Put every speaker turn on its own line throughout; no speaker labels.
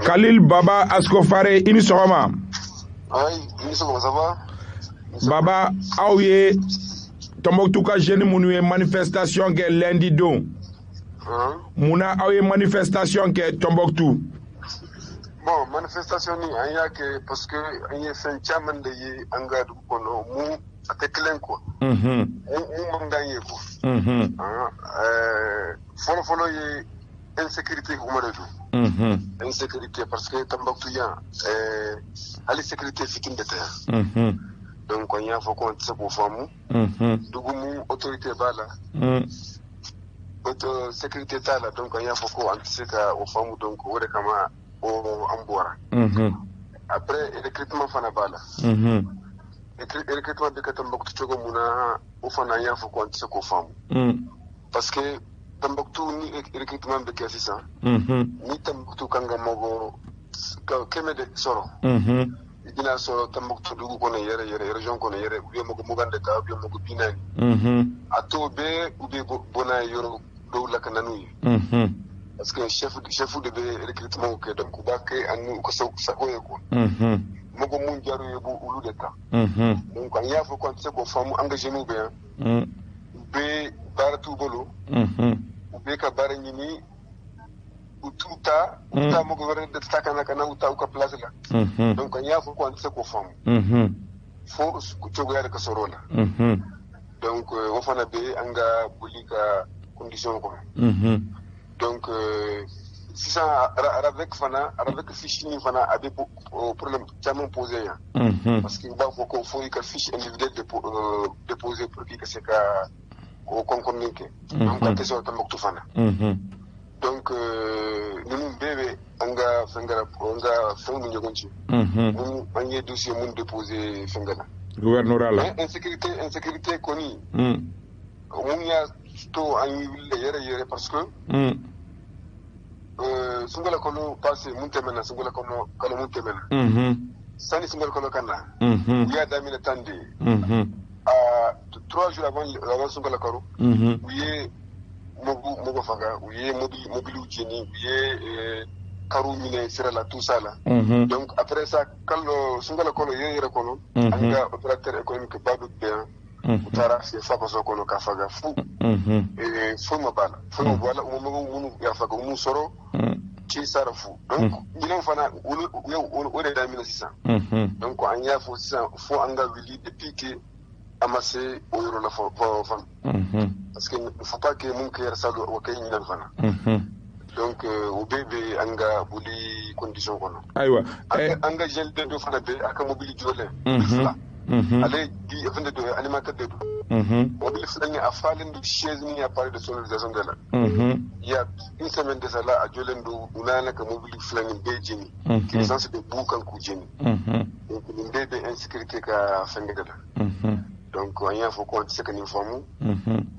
Khalil Baba Ascofare, i ni sɔgɔma.
Oui, i ni sɔgɔma, ça va?
Baba, aw ye Tombouctou ka jeune minnu ye manifestation kɛ lundi don. Munna aw ye manifestation kɛ Tombouctou?
Bon, manifestation ni an y'a kɛ parce que an ye fɛn caman de ye an ka dugu kɔnɔ mun a tɛ kelen quoi. Mun man d'an ye quoi. Fɔlɔ fɔlɔ ye insécurité kuma de don. Insécurité parce que Tombouctou yan hali sécurité fitini de tɛ yan. Donc an y'a fɔ ko an tɛ se k'o faamu. Dugu mun autorité b'a la. Sécurité t'a la, donc an y'a fɔ ko an tɛ se ka o faamu, donc o de kama o an bɔra. Après, recrutement fana b'a la. Recrutement bɛ kɛ Tombouctou cogo mun na, o fana an y'a fɔ ko an tɛ se k'o faamu. Parce que Tombouctou ni recrutement bɛ kɛ sisan. Ni Tombouctou kan ka mɔgɔ 100 de sɔrɔ. I bɛna sɔrɔ Tombouctou dugu kɔnɔ yɛrɛ yɛrɛ, région kɔnɔ yɛrɛ, u ye mɔgɔ 20 de ta ou bien mɔgɔ 40. A tɔ bɛɛ u bɛ bɔ n'a ye yɔrɔ dɔw la ka na n'u ye. Parce que chef de bɛ recrutement kɛ, donc u b'a kɛ ani u ka sago ye quoi. Mɔgɔ mun diyar'u ye, olu de ta. Donc an y'a fɔ ko an tɛ se k'o faamu, an ka jeunes bɛ yan. U bɛ baara t'u bolo. U bɛ ka baara ɲini, u t'u ta, u taa mɔgɔ wɛrɛ de ta ka na u ta u ka place la. Donc an y'a fɔ ko an tɛ se k'o faamu. Fo cogoya de ka sɔrɔ o la. Donc o fana bɛ an ka boli ka condition kɔnɔ. Donc sisan RAVEC fana, RAVEC fiche nin fana a bɛ problème caman poser yan. Parce que u b'a fɔ ko fo i ka fiche individuelle déposer pour que i ka se ka o concours kɛ. Donc a tɛ sɔrɔ Tombouctou fana. Donc ninnu bɛɛ bɛ an ka fɛn kɛra an ka fɛnw ni ɲɔgɔn cɛ. Mun an ye dossier mun déposer fɛn kɛra.
Gouvernorat la.
Insécurité kɔni. Mun y'a to an wulila yɛrɛ yɛrɛ, parce que sunkalo kalo passé mun tɛmɛna, sunkalo kɔnɔ kalo mun tɛmɛna. Sani sunkalo kalo ka na. U y'a daminɛ tan de. 3 jours avant sunkalo kalo. U ye mɔgɔ faga, u ye mobiliw jeni, u ye kariw minɛ sira la, tout ça la. Donc après ça, kalo sunkalo kalo yɛrɛ yɛrɛ kɔnɔ, an ka opérateur économique ba dɔ bɛ yan. U taara se fakoso kɔnɔ ka faga fu. Foyi ma b'a la, foyi ma bɔ a la, u ma mɔgɔw minnu y'a faga u m'u sɔrɔ, ci sara fu. Donc ɲinɛn fana u ye o de daminɛ sisan. Donc an y'a fɔ sisan fo an ka wuli depuis que a ma se o yɔrɔ la fana. Parce que il faut pas que mun kɛra sa o kɛ ɲinɛn fana. Donc o bɛɛ bɛ an ka boli condition kɔnɔ.
Ayiwa.
An ka jeune dɔ fana bɛ a ka mobili jɔlen fila. Ale di fɛn de don, animateur de don. Mobili fila ni a falen don chaise ni appareil de sonorisation de la. Il y a une semaine de ça là, a jɔlen don, u nana ka mobili fila ni bɛɛ jeni. Essence de b'u kan k'u jeni. Donc nin bɛɛ bɛ insécurité ka fɛn de la. Donc an y'a fɔ ko an tɛ se ka nin faamu.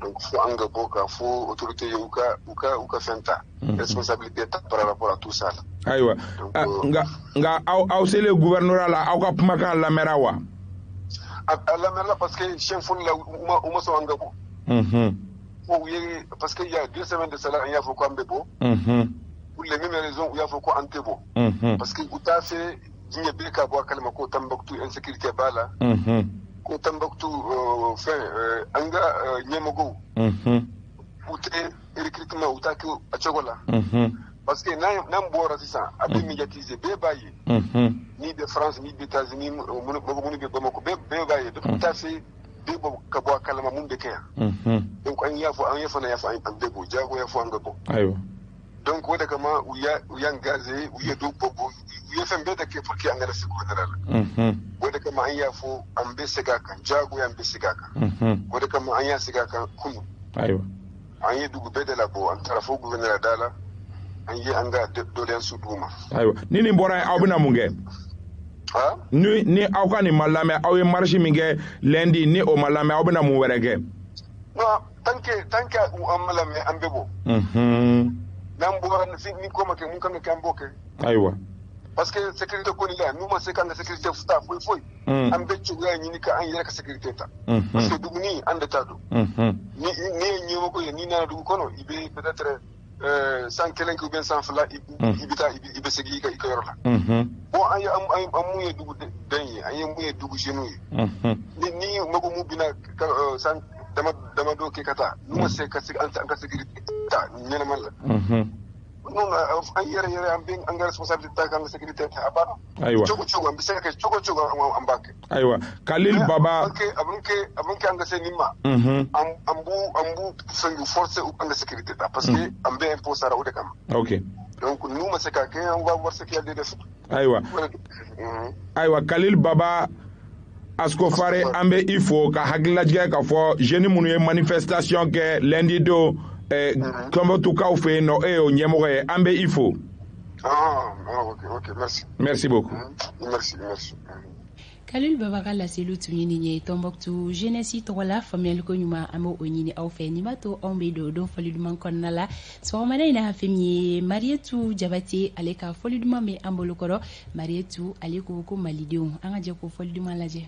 Donc fo an ka bɔ ka fo autorité ye u ka fɛn ta. Responsabilité ta par rapport à tout ça là.
Ayiwa. Nka aw selen gouvernorat la, aw ka kumakan lamɛnra wa?
A lamɛnna parce que siɲɛ fɔlɔ la u ma sɔn an ka bɔ. U ye parce que il y a 2 semaines de cela, an y'a fɔ ko an bɛ bɔ. Pour les mêmes raisons, u y'a fɔ ko an tɛ bɔ. Parce que u t'a fɛ diɲɛ bɛɛ ka bɔ a kalama ko Tombouctou insécurité b'a la. Ko Tombouctou fɛn an ka ɲɛmɔgɔw. U tɛ recrutement u t'a kɛ a cogo la. Parce que n'an bɔra sisan, a bɛ médiatiser, bɛɛ b'a ye. Ni bɛ France, ni bɛ États-Unis, mɔgɔ minnu bɛ Bamakɔ, bɛɛ b'a ye. Donc u t'a fɛ bɛɛ bɔ ka bɔ a kalama mun bɛ kɛ yan. Donc an y'a fɔ, an ye fana y'a fɔ an bɛ bɔ, diyagoya fɔ an ka bɔ.
Ayiwa.
Donc o de kama u y'an gazé, u ye dɔw bɔ, u ye fɛn bɛɛ de kɛ pour que an kana se gouvernorat la. O de kama an y'a fɔ an bɛ segin a kan, diyagoya an bɛ segin a kan. O de kama an y'a segin a kan kunun.
Ayiwa.
An ye dugu bɛɛ de labɔ, an taara fo gouvernorat da la, an ye an ka doléance d'u ma.
Ayiwa, ni nin bɔra yen, aw bɛna mun kɛ? Ni aw ka nin ma lamɛn, aw ye marche min kɛ lundi, ni o ma lamɛn, aw bɛna mun wɛrɛ kɛ?
Non, tant que an ma lamɛn, an bɛ bɔ. N'an bɔra ni ko ma kɛ mun kan ka kɛ, an b'o kɛ.
Ayiwa.
Parce que sécurité kɔni la, n'u ma se k'an ka sécurité ta foyi foyi. An bɛ cogoya ɲini ka an yɛrɛ ka sécurité ta. Parce que duguni an de ta don. Ni ye ɲɛmɔgɔ ye, n'i nana dugu kɔnɔ, i bɛ peut-être San 1 kɛ ou bien san 2, i bɛ taa, i bɛ segin i ka yɔrɔ la. Bon, an ye an mun ye dugu den ye, an ye mun ye dugu jeunes ye, ni mɔgɔ mun bɛna san dama damadɔ kɛ ka taa, n'u ma se ka se an ka sécurité ta ɲɛnama la, non, an yɛrɛ yɛrɛ, an bɛ an ka responsabilité ta k'an ka sécurité ta, a banna. Cogo cogo an bɛ se ka kɛ, cogo cogo an b'a kɛ.
Ayiwa, Kalil Baba.
A bɛ kɛ, a bɛ kɛ, an ka se nin ma, an b'u fɛn forcer an ka sécurité ta, parce que an bɛ impôt sara o de kama. Donc n'u ma se ka kɛ, on va voir ce qu'il y a de faire.
Ayiwa, Kalil Baba Ascofare, an bɛ i fo ka hakililajigɛ k'a fɔ jeunes minnu ye manifestation kɛ lundi don Tɔnbɔkutukaw fɛ yen nɔ, e y'o ɲɛmɔgɔ ye. An bɛ i fo.
Ah, ok, merci.
Merci beaucoup.
Merci, merci.
Kalil Baba ka laseliw tun ye nin ye Tɔnbɔkutu jeunesse tɔgɔ la. Faamuyaliko ɲuman, an b'o ɲini aw fɛ. Nin b'a to anw bɛ don don fɔli duman kɔnɔna la sɔgɔmada in na. Fɛn min ye Marietu Jabate, ale ka fɔli duman bɛ an bolo kɔrɔ. Marietu, ale ko ko malidenw, an ka jɛ k'o fɔli duman lajɛ.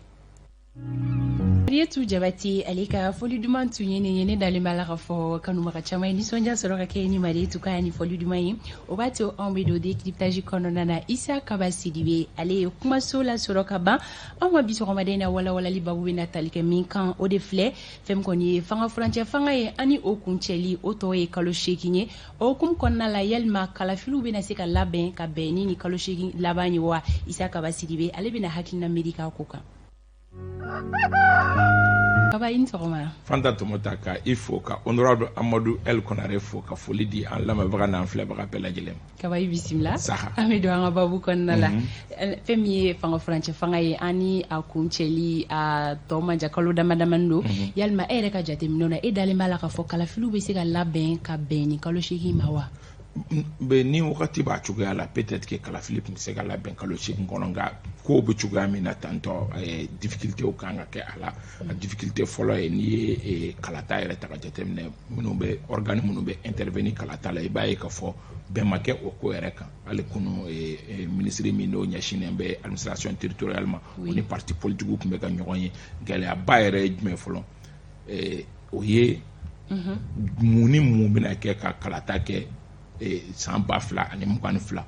Marietu Jabate, ale ka fɔli duman tun ye nin ye. Ne dalen b'a la k'a fɔ kanubaga caman ye nisɔndiya sɔrɔ ka kɛ ni Marietu ka ni fɔli duman ye. O b'a to anw bɛ don décryptage kɔnɔna na. Isa Kaba Sidibe, ale ye kumaso lasɔrɔ ka ban. Anw ka bi sɔgɔmada in na, walawalali babu bɛna tali kɛ min kan, o de filɛ: fɛn min kɔni ye fanga furancɛ fanga ye ani o kuncɛli, o tɔ ye kalo 8 ye. O hukumu kɔnɔna la, yalima kalafiliw bɛna se ka labɛn ka bɛn ni kalo 8 laban ye wa? Isa Kaba Sidibe, ale bɛna hakilina miiri k'a ko kan. Kaba, i ni sɔgɔma.
Fanta Tɔmɔta, ka i fo, ka honorable Amadu El Konare fo, ka foli di an lamɛnbaga n'an filɛbaga bɛɛ lajɛlen ma.
Kaba, i bisimila.
Saha.
An bɛ don an ka babu kɔnɔna la. Fɛn min ye fanga furancɛ fanga ye ani a kuncɛli, a tɔ man jan, kalo dama damani don. Yalima e yɛrɛ ka jateminɛw na, e dalen b'a la k'a fɔ kalafiliw bɛ se ka labɛn ka bɛn ni kalo 8 ma wa?
Bɛ ni wagati b'a cogoya la, peut-être que kalafili tun bɛ se ka labɛn kalo 8 kɔnɔ, nka kow bɛ cogoya min na tantɔ, difficulté kan ka kɛ a la. A difficulté fɔlɔ ye, n'i ye kalata yɛrɛ ta ka jateminɛ, minnu bɛ organe minnu bɛ intervenir kalata la, i b'a ye k'a fɔ bɛn ma kɛ o ko yɛrɛ kan. Hali kunu, ministre min n'o ɲɛsinnen bɛ administration territoriale ma, o ni parti politique tun bɛ ka ɲɔgɔn ye. Gɛlɛyaba yɛrɛ ye jumɛn fɔlɔ? O ye mun ni mun bɛna kɛ ka kalata kɛ san 2022,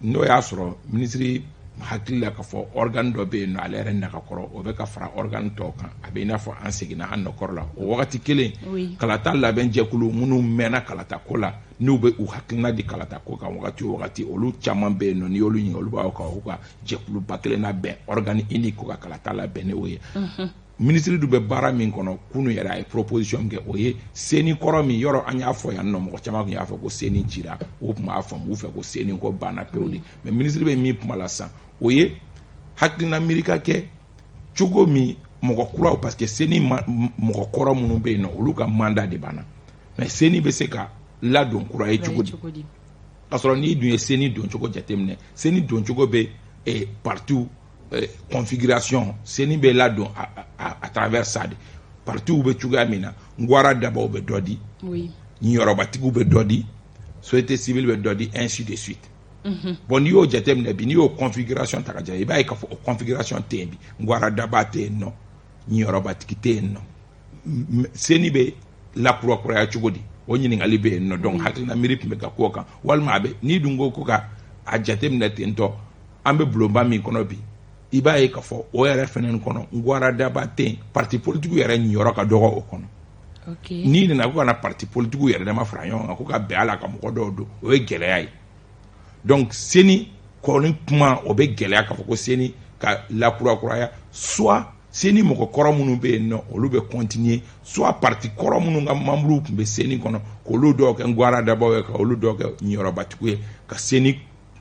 n'o y'a sɔrɔ minisiri hakili la k'a fɔ organe dɔ bɛ yen nɔ, ale yɛrɛ nagakɔrɔ, o bɛ ka fara organe tɔw kan. A bɛ i n'a fɔ an seginna an nɔkɔrɔ la. O wagati kelen, kalata labɛn jɛkulu minnu mɛnna kalata ko la, n'u bɛ u hakilina di kalata ko kan wagati o wagati, olu caman bɛ yen nɔ, n'i y'olu ɲininka, olu b'a fɔ k'u ka jɛkuluba kelen labɛn, organe unique, ko ka kalata labɛn ni o ye. Minisiri dun bɛ baara min kɔnɔ, kunu yɛrɛ a ye proposition min kɛ, o ye CENI kɔrɔ min yɔrɔ an y'a fɔ yan nɔ, mɔgɔ caman tun y'a fɔ ko CENI cira, o tun b'a faamu u fɛ ko CENI ko banna pewu de. Mais minisiri bɛ min kuma la sisan, o ye hakilina miiri ka kɛ cogo min mɔgɔ kuraw, parce que CENI mɔgɔ kɔrɔ minnu bɛ yen nɔ, olu ka mandat de banna, mais CENI bɛ se ka ladon kura ye cogo di? K'a sɔrɔ n'i dun ye CENI doncogo jateminɛ, CENI doncogo bɛ partiw configuration, CENI bɛ ladon à travers ça de. Partiw bɛ cogoya min na, Ngwara dabaw bɛ dɔ di, ɲiyɔrɔbatigiw bɛ dɔ di, société civile bɛ dɔ di, ainsi de suite. Bon, n'i y'o jateminɛ bi, n'i y'o configuration ta ka jate, i b'a ye k'a fɔ o configuration tɛ yen bi. Ngwara daba tɛ yen nɔ, ɲiyɔrɔbatigi tɛ yen nɔ. CENI bɛ lakurakuraya cogo di? O ɲininkali bɛ yen nɔ. Donc hakilina miiri tun bɛ ka k'o kan. Walima a bɛ n'i dun ko ka a jateminɛ ten tɔ, an bɛ bulonba min kɔnɔ bi, i b'a ye k'a fɔ o yɛrɛ fɛnɛ kɔnɔ, Ngwara daba tɛ yen, parti politique yɛrɛ ɲiyɔrɔ ka dɔgɔ o kɔnɔ. N'i nana ko ka na parti politique yɛrɛ dama fara ɲɔgɔn kan ko ka bɛn a la ka mɔgɔ dɔw don, o ye gɛlɛya ye. Donc CENI kɔni kuma, o bɛ gɛlɛya k'a fɔ ko CENI ka lakurakuraya, soit CENI mɔgɔ kɔrɔ minnu bɛ yen nɔ, olu bɛ continuer, soit parti kɔrɔ minnu ka membres tun bɛ CENI kɔnɔ, k'olu dɔw kɛ Ngwara dabaw ye, ka olu dɔw kɛ ɲiyɔrɔbatigiw ye, ka CENI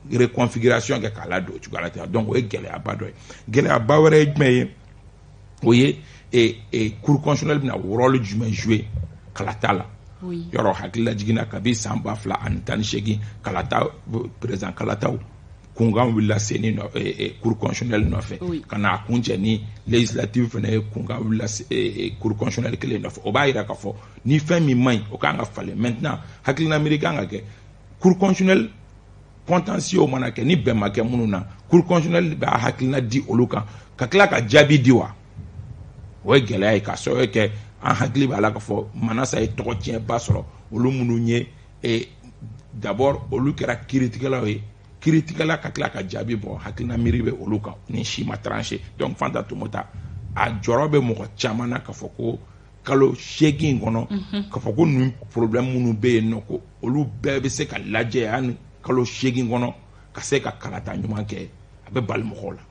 reconfiguration kɛ k'a ladon o cogoya la ten. Donc o ye gɛlɛyaba dɔ ye. Gɛlɛyaba wɛrɛ ye jumɛn ye? O ye cour constitutionnelle bɛna rôle jumɛn jouer kalata la? Yɔrɔ hakili lajiginna, kabi san 2018, kalata président kalataw kunkan wulila CENI nɔ, cour constitutionnelle nɔfɛ, ka na a kuncɛ ni législative fana ye, kunkan wulila cour constitutionnelle kelen nɔfɛ. O b'a yira k'a fɔ ni fɛn min man ɲi, o kan ka falen. Maintenant, hakilina miiri kan ka kɛ cour constitutionnelle, contentieux mana kɛ ni bɛn ma kɛ minnu na, cour constitutionnelle b'a hakilina di olu kan ka tila ka jaabi di wa? O ye gɛlɛya ye, k'a sababu kɛ an hakili b'a la k'a fɔ Manasa ye tɔgɔ tiɲɛba sɔrɔ, olu minnu ye Et d'abord olu kɛra kiiritigɛlaw ye, kiiritigɛla ka tila ka jaabi bɔ, hakilina miiri bɛ olu kan, ni si ma tranché. Donc Fanta Tomota, a jɔrɔ bɛ mɔgɔ caman na k'a fɔ ko kalo 8 kɔnɔ, k'a fɔ ko nin problème minnu bɛ yen nɔ, ko olu bɛɛ bɛ se ka lajɛ yanni kalo 8 kɔnɔ ka se ka kalata ɲuman kɛ. A bɛ bali mɔgɔw la.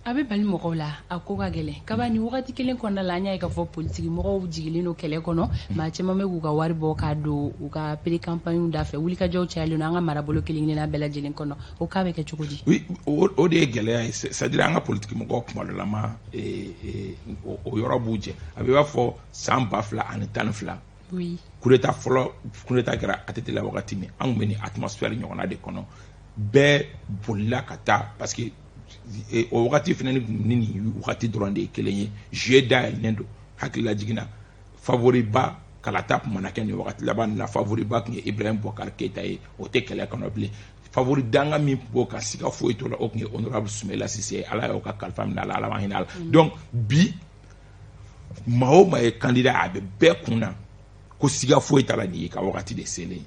A bɛ bali mɔgɔw la, a ko ka gɛlɛn kaba. Ni wagati kelen kɔnɔna la, an y'a ye k'a fɔ politiki mɔgɔw jigilen don kɛlɛ kɔnɔ. Maa caman bɛ k'u ka wari bɔ k'a don u ka pré-campagne da fɛ. Wulikajɔw cayalen don an ka marabolo kelen kelenna bɛɛ lajɛlen kɔnɔ. O k'a bɛ kɛ cogo di?
Oui, o de ye gɛlɛya ye. C'est à dire an ka politiki mɔgɔw, kuma dɔ la ma, o yɔrɔ b'u jɛ. A bɛ i b'a fɔ san 2012, coup d'état fɔlɔ, coup d'état kɛra ATT la wagati min, an tun bɛ nin atmosphère ɲɔgɔnna de kɔnɔ. Bɛɛ bolila ka taa, parce que o wagati fana ni nin wagati dɔrɔn de ye kelen ye. Jeu dayɛlɛnnen don. Hakilila jiginna, favori ba, kalata tun mana kɛ nin wagati laban nin na, favori ba tun ye Ibrahim Boubacar Keïta ye, o tɛ kɛlɛ kɔnɔ bilen. Favori danga min tun b'o kan, siga foyi t'o la, o tun ye honorable Soumaïla Cissé ye. Ala y'o ka kalifa minɛ a la, Ala ma hinɛ a la. Donc bi, maa o maa ye candidat, a bɛ bɛɛ kun na ko siga foyi t'a la, nin y'i ka wagati de selen ye.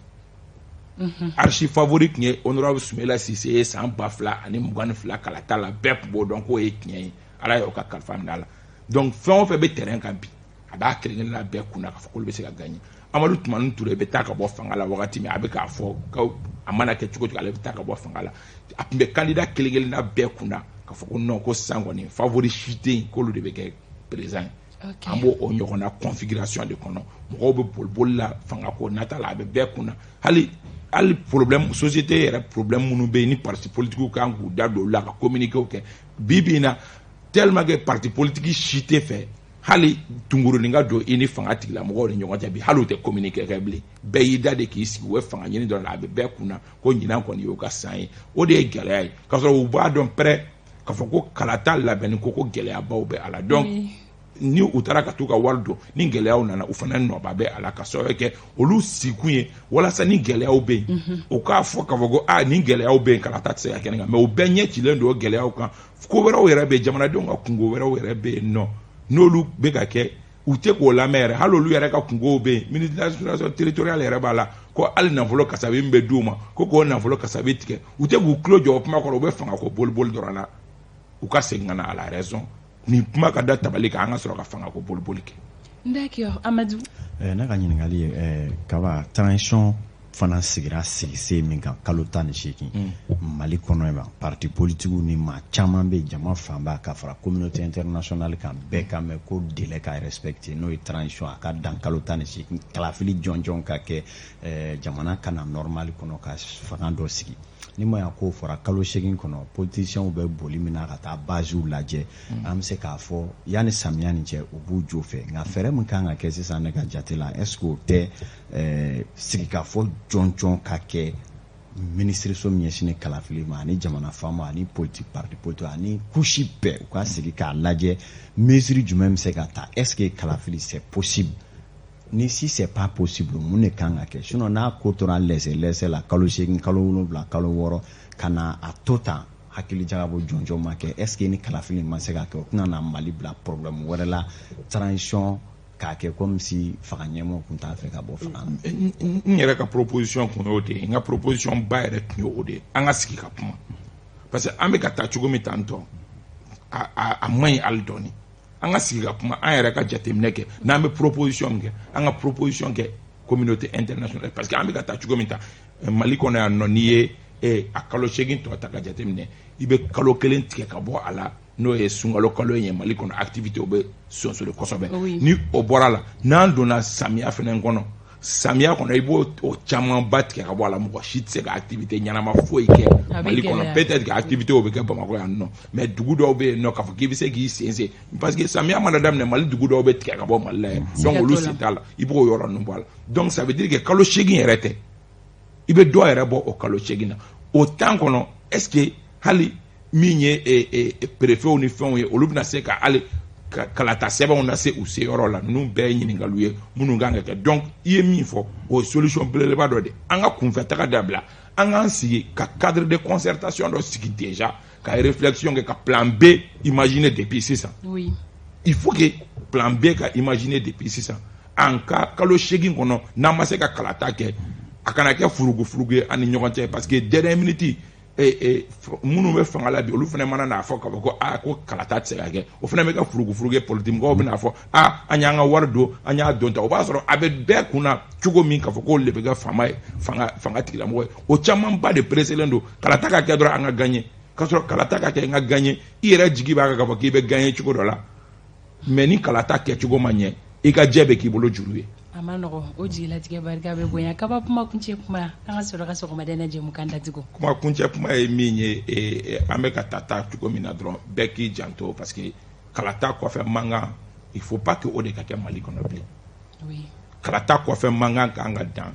Archi favori tun ye honorable Soumaïla Cissé ye san 2022 kalata la. Bɛɛ tun b'o dɔn k'o ye tiɲɛ ye. Ala y'o ka kalifa minɛ a la. Donc fɛn o fɛn bɛ terrain kan bi, a b'a kelen kelenna bɛɛ kunna k'a fɔ k'olu bɛ se ka gagner. Amadu Tumani Ture bɛ taa ka bɔ fanga la wagati min, a bɛ k'a fɔ ko a mana kɛ cogo cogo, ale bɛ taa ka bɔ fanga la. A tun bɛ candidat kelen kelenna bɛɛ kunna k'a fɔ ko non, ko sisan kɔni favori si tɛ yen, k'olu de bɛ kɛ président ye. An b'o o ɲɔgɔnna configuration de kɔnɔ. Mɔgɔw bɛ boliboli la fanga ko nata la, a bɛ bɛɛ kunna. Hali hali problème société yɛrɛ, problème minnu bɛ yen ni parti politique kan k'u da don olu la ka communiquer kɛ, bi bi in na, tellement que parti politique si tɛ fɛ hali tunkurunin ka don i ni fanga tigilamɔgɔw ni ɲɔgɔn cɛ bi, hali u tɛ communiquer kɛ bilen. Bɛɛ y'i da de k'i sigi, u bɛ fanga ɲini dɔrɔn la. A bɛ bɛɛ kunna ko ɲinan kɔni y'o ka san ye. O de ye gɛlɛya ye, k'a sɔrɔ u b'a dɔn pɛrɛ k'a fɔ ko kalata labɛnni ko gɛlɛyabaw bɛ a la. Donc ni u taara ka t'u ka wari don, ni gɛlɛyaw nana, u fana nɔba bɛ a la, ka sababu kɛ olu sigikun ye walasa ni gɛlɛyaw bɛ yen, u k'a fɔ k'a fɔ ko aa, nin gɛlɛyaw bɛ yen, kalata tɛ se ka kɛ nin kan. Mais u bɛɛ ɲɛ cilen don o gɛlɛyaw kan. Ko wɛrɛw yɛrɛ bɛ yen, jamanadenw ka kungo wɛrɛw yɛrɛ bɛ yen nɔ, n'olu bɛ ka kɛ, u tɛ k'o lamɛn yɛrɛ. Hali olu yɛrɛ ka kungow bɛ yen, ministre de l'administration territoriale yɛrɛ b'a la ko hali nafolo kasabi min bɛ d'u ma, ko k'o nafolo kasabi tigɛ. U tɛ k'u tulo jɔ o kuma kɔrɔ, u bɛ fanga ko boliboli dɔrɔn na. U ka segin ka na à la raison, nin kuma ka da tabali kan, an ka sɔrɔ ka fanga ko boliboli kɛ.
D'accord, Amadou.
Ne ka ɲininkali ye, Kaba, transition fana sigira sigisen min kan kalo 18 Mali kɔnɔ yan, parti politique ni maa caman bɛ, jama fanba ka fara communauté internationale kan, bɛɛ ka mɛn ko délai ka respecter, n'o ye transition a ka dan kalo 18, kalafili jɔnjɔn ka kɛ, jamana ka na normal kɔnɔ, ka fanga dɔ sigi. Ni ma ya k'o fɔra kalo 8 kɔnɔ, politiciens bɛ boli min na ka taa basew lajɛ, an bɛ se k'a fɔ yanni samiya nin cɛ, u b'u jo fɛ. Nka fɛɛrɛ min kan ka kɛ sisan, ne ka jate la, est ce que o tɛ sigikafɔ jɔnjɔn ka kɛ minisiriso min ɲɛsinnen kalafili ma, ani jamana faama, ani politique, parti politique, ani couche bɛɛ, u ka sigi k'a lajɛ mesure jumɛn bɛ se ka ta? Est ce que kalafili, c'est possible? Ni si c'est pas possible, mun de kan ka kɛ? Sinon n'a ko tora lɛsɛ lɛsɛ la, kalo 8, kalo 7, kalo 6, ka na a to tan, hakili jagabɔ jɔnjɔn ma kɛ, est ce que ni kalafili ma se ka kɛ, o tɛna na Mali bila problème wɛrɛ la, transition k'a kɛ comme si fanga ɲɛmɔgɔ tun t'a fɛ ka bɔ fanga la?
N yɛrɛ ka proposition kun y'o de ye. N ka proposition ba yɛrɛ tun ye o de ye: an ka sigi ka kuma, parce que an bɛ ka taa cogo min tan tɔ, a man ɲi hali dɔɔni. An ka sigi ka kuma, an yɛrɛ ka jateminɛ kɛ, n'an bɛ proposition min kɛ, an ka proposition kɛ communauté internationale, parce que an bɛ ka taa cogo min ta Mali kɔnɔ yan nɔ, n'i ye a kalo 8 tɔ ta ka jateminɛ, i bɛ kalo 1 tigɛ ka bɔ a la, n'o ye sunkalo kalo in ye, Mali kɔnɔ activité o bɛ sonsori kosɛbɛ. Ni o bɔra la, n'an donna samiya fɛnɛ kɔnɔ, samiya kɔnɔ, i b'o o camanba tigɛ ka bɔ a la. Mɔgɔ si tɛ se ka activité ɲɛnama foyi kɛ
A bɛ
Mali kɔnɔ.
gɛlɛya.
Peut-être que activité o bɛ kɛ Bamakɔ yan nɔ, mais dugu dɔw bɛ yen nɔ, k'a fɔ k'i bɛ se k'i sen sen, parce que samiya mana daminɛ, Mali dugu dɔw bɛ tigɛ ka bɔ Mali la yɛrɛ. Donc olu
t'o la.
sen t'a la, i b'o yɔrɔ ninnu bɔ a la. Donc ça veut dire que kalo 8 yɛrɛ tɛ, i bɛ dɔ yɛrɛ bɔ o kalo 8 na. O temps kɔnɔ, est ce que hali min ye préfets ni fɛnw ye, olu bɛna se ka hali ka kalata sɛbɛnw lase u seyɔrɔ la? Ninnu bɛɛ ye ɲininkaliw ye minnu kan ka kɛ. Donc i ye min fɔ, o ye solution belebeleba dɔ de. An ka kunfɛ taga dabila, an k'an sigi ka cadre de concertation dɔ sigi déjà, ka réflexion kɛ, ka plan B imaginer depuis sisan. Il faut que plan B ka imaginer depuis sisan. En ka kalo 8 kɔnɔ, n'an ma se ka kalata kɛ A kana kɛ furugufurugu ye an ni ɲɔgɔn cɛ, parce que dernière minute, minnu bɛ fanga la bi, olu fana mana n'a fɔ k'a fɔ ko aa, ko kalata tɛ se ka kɛ, o fana bɛ kɛ furugufurugu ye. Politique mɔgɔw bɛna fɔ aa, an y'an ka wari don, an y'a don ta. O b'a sɔrɔ a bɛ bɛɛ kunna cogo min k'a fɔ k'olu de bɛ kɛ faama ye, fanga tigilamɔgɔ ye. O camanba de pressélen don kalata ka kɛ dɔrɔn an ka gagner, k'a sɔrɔ kalata ka kɛ n ka gagner, i yɛrɛ jigi b'a kan k'a fɔ k'i bɛ gagner cogo dɔ la. Mais ni kalata kɛcogo ma ɲɛ, i ka jɛ bɛ k'i bolo juru ye.
A ma nɔgɔ, o jigilatigɛ barika bɛ bonya. Kaba, kuma kuncɛ kuma, an ka sɔrɔ ka sɔgɔmada in jɛmukan datugu.
Kuma kuncɛ kuma ye min ye, an bɛ ka taa cogo min na dɔrɔn, bɛɛ k'i janto, parce que kalata kɔfɛ mankan, il faut pas que o de ka kɛ Mali kɔnɔ bilen. Kalata kɔfɛ mankan kan ka dan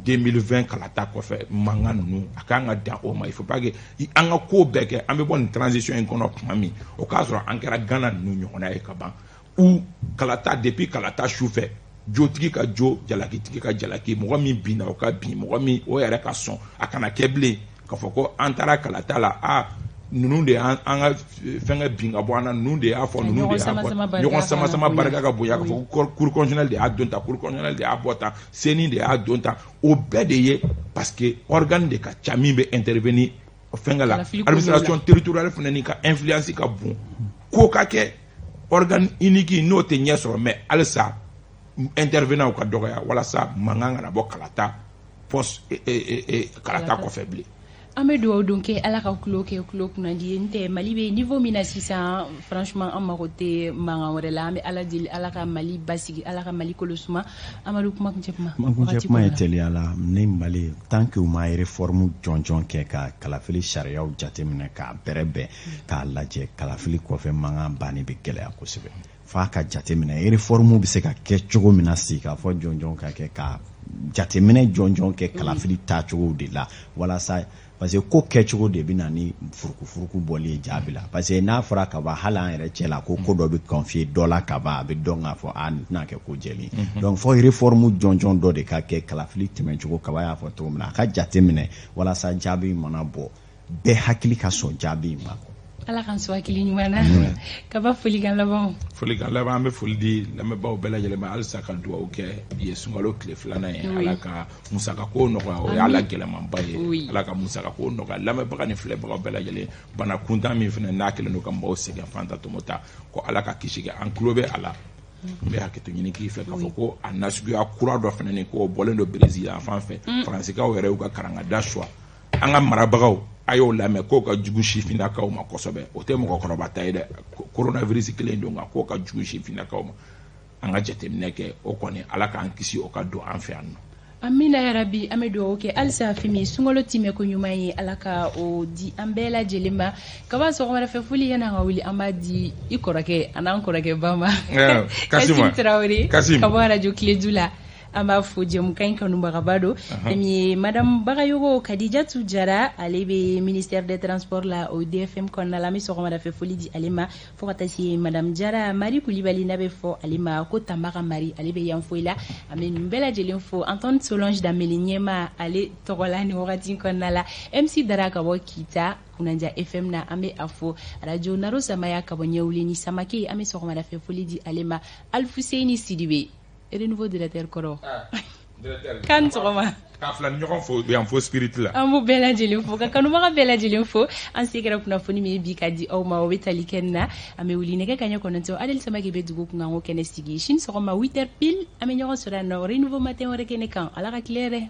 2020 kalata kɔfɛ mankan ninnu, a kan ka dan o ma. Il faut pas que an ka ko bɛɛ kɛ, an bɛ bɔ nin transition in kɔnɔ tuma min, o k'a sɔrɔ an kɛra Ghana ninnu ɲɔgɔnna ye ka ban, ou kalata, depuis kalata su fɛ, jotigi ka jo, jalakitigi ka jalaki, mɔgɔ min binna o ka bin, mɔgɔ min o yɛrɛ ka sɔn. A kana kɛ bilen k'a fɔ ko an taara kalata la, a ninnu de y'an ka fɛnkɛ bin ka bɔ an na, ninnu de y'a fɔ, ninnu de y'a fɔ, ɲɔgɔn sama sama barika ka bonya, k'a fɔ ko cour constitutionnelle de y'a don tan, cour constitutionnelle de y'a bɔ tan, CENI de y'a don tan. O bɛɛ de ye parce que organe de ka ca min bɛ intervenir fɛnkɛ la. Administration territoriale fana ni ka influence ka bon ko ka kɛ organe unique, n'o tɛ ɲɛ sɔrɔ. Mais halisa intervenant ka dɔgɔya walasa mankan kana bɔ kalata post kalata kɔfɛ bilen.
An bɛ dugawu don kɛ, Ala ka tulo kɛ tulo kunnandi ye. N tɛ Mali bɛ niveau min na sisan, franchement, an mago tɛ mankan wɛrɛ la. An bɛ Ala deli, Ala ka Mali basigi, Ala ka Mali kolo suma. Amadu, kuma kuncɛ kuma.
Kuma kuncɛ kuma ye, teliya la, ni Mali, tant que u ma réforme jɔnjɔn kɛ ka kalafili sariyaw jateminɛ k'a bɛrɛbɛn k'a lajɛ, kalafili kɔfɛ mankan banni bɛ gɛlɛya kosɛbɛ. F'a ka jateminɛ réforme bɛ se ka kɛ cogo min na, sigi k'a fɔ jɔnjɔn ka kɛ, ka jateminɛ jɔnjɔn kɛ kalafili taacogo de la, walasa, parce que ko kɛcogo de bɛ na ni furukufuruku bɔli ye jaabi la. Parce que n'a fɔra ka ban, hali an yɛrɛ cɛ la, ko ko dɔ bɛ confier dɔ la ka ban, a bɛ dɔn k'a fɔ a nin tɛna kɛ ko jɛlen. Donc fo réforme jɔnjɔn dɔ de ka kɛ kalafili tɛmɛcogo, kaba y'a fɔ cogo min na, a ka jateminɛ walasa jaabi mana bɔ, bɛɛ hakili ka sɔn jaabi in ma.
Ala k'an sɔn hakili ɲuman na. Kaba, folikan laban.
Folikan laban, an bɛ foli di lamɛnbaaw bɛɛ lajɛlen ma. Halisa ka dugawu kɛ, bi ye sunkalo tile 2nan ye, Ala ka musakako nɔgɔya, o y'ala gɛlɛmanba ye. Ala ka musakako nɔgɔya lamɛnbaga ni filɛbagaw bɛɛ lajɛlen. Bana kuntan min fana n'a kɛlen don ka maaw sɛgɛn, fanta tɔmɔta ko, Ala ka kisi kɛ an tulo bɛ a la. N bɛ hakɛto ɲini k'i fɛ k'a fɔ ko a nasuguya kura dɔ fana ni k'o bɔlen don Brésil yan fan fɛ, Faransikaw yɛrɛ y'u ka karangada suwa. An ka marabagaw a y'o lamɛn k'o ka jugu sifinnakaw ma kosɛbɛ. O tɛ mɔgɔkɔrɔba ta ye dɛ, coronavirus kelen don, nka k'o ka jugu sifinnakaw ma. An ka jateminɛ kɛ, o kɔni, Ala k'an kisi o ka don an fɛ yan nɔ.
Amina yarabi. An bɛ dugawu kɛ halisa, fɛn min sunkalo timɛ ko ɲuman ye, Ala ka o di an bɛɛ lajɛlen ma. Kaba, sɔgɔmada fɛ foli, yan'an ka wuli, an b'a di i kɔrɔkɛ an'an kɔrɔkɛ ba ma, Kasim Tarawele ka bɔ arajo Kiledu la. An b'a fo, jɛmukan in kanubagaba don. Fɛn min ye madame Bagayogo Kadijatu Jara, ale bɛ ministère des Transports la, o DFM kɔnɔna la, an bɛ sɔgɔmada fɛ foli di ale ma, fo ka taa se madame Jara Mari Kulibali, n'a bɛ fɔ ale ma ko Tanbaga Mari, ale bɛ yan foyi la. An bɛ ninnu bɛɛ lajɛlen fo Antoine Solange Danbele ɲɛma ale tɔgɔ la nin wagati kɔnɔna la. MC Dara ka bɔ Kita Kunanja FM na, an bɛ a fo. Radio Naro Samaya ka bɔ Ɲɛwuli ni Samake, an bɛ sɔgɔmada fɛ foli di ale ma. Alfuseyini Sidibe, renouveau directeur kɔrɔ, kan sɔgɔma.
K'a fila ni ɲɔgɔn fo yan fo spirit la.
An b'u bɛɛ lajɛlen fo, ka kanubaga bɛɛ lajɛlen fo. An se kɛra kunnafoni min ye bi ka di aw ma, o bɛ tali kɛ nin na. An bɛ wuli nɛgɛ kaɲɛ 9, Adel Samake bɛ dugu kunkanko kɛnɛ sigi. Sini sɔgɔma 8 heures pile, an bɛ ɲɔgɔn sɔrɔ yan nɔ, renouveau matin wɛrɛ kɛnɛ kan. Ala ka tile yɛrɛ.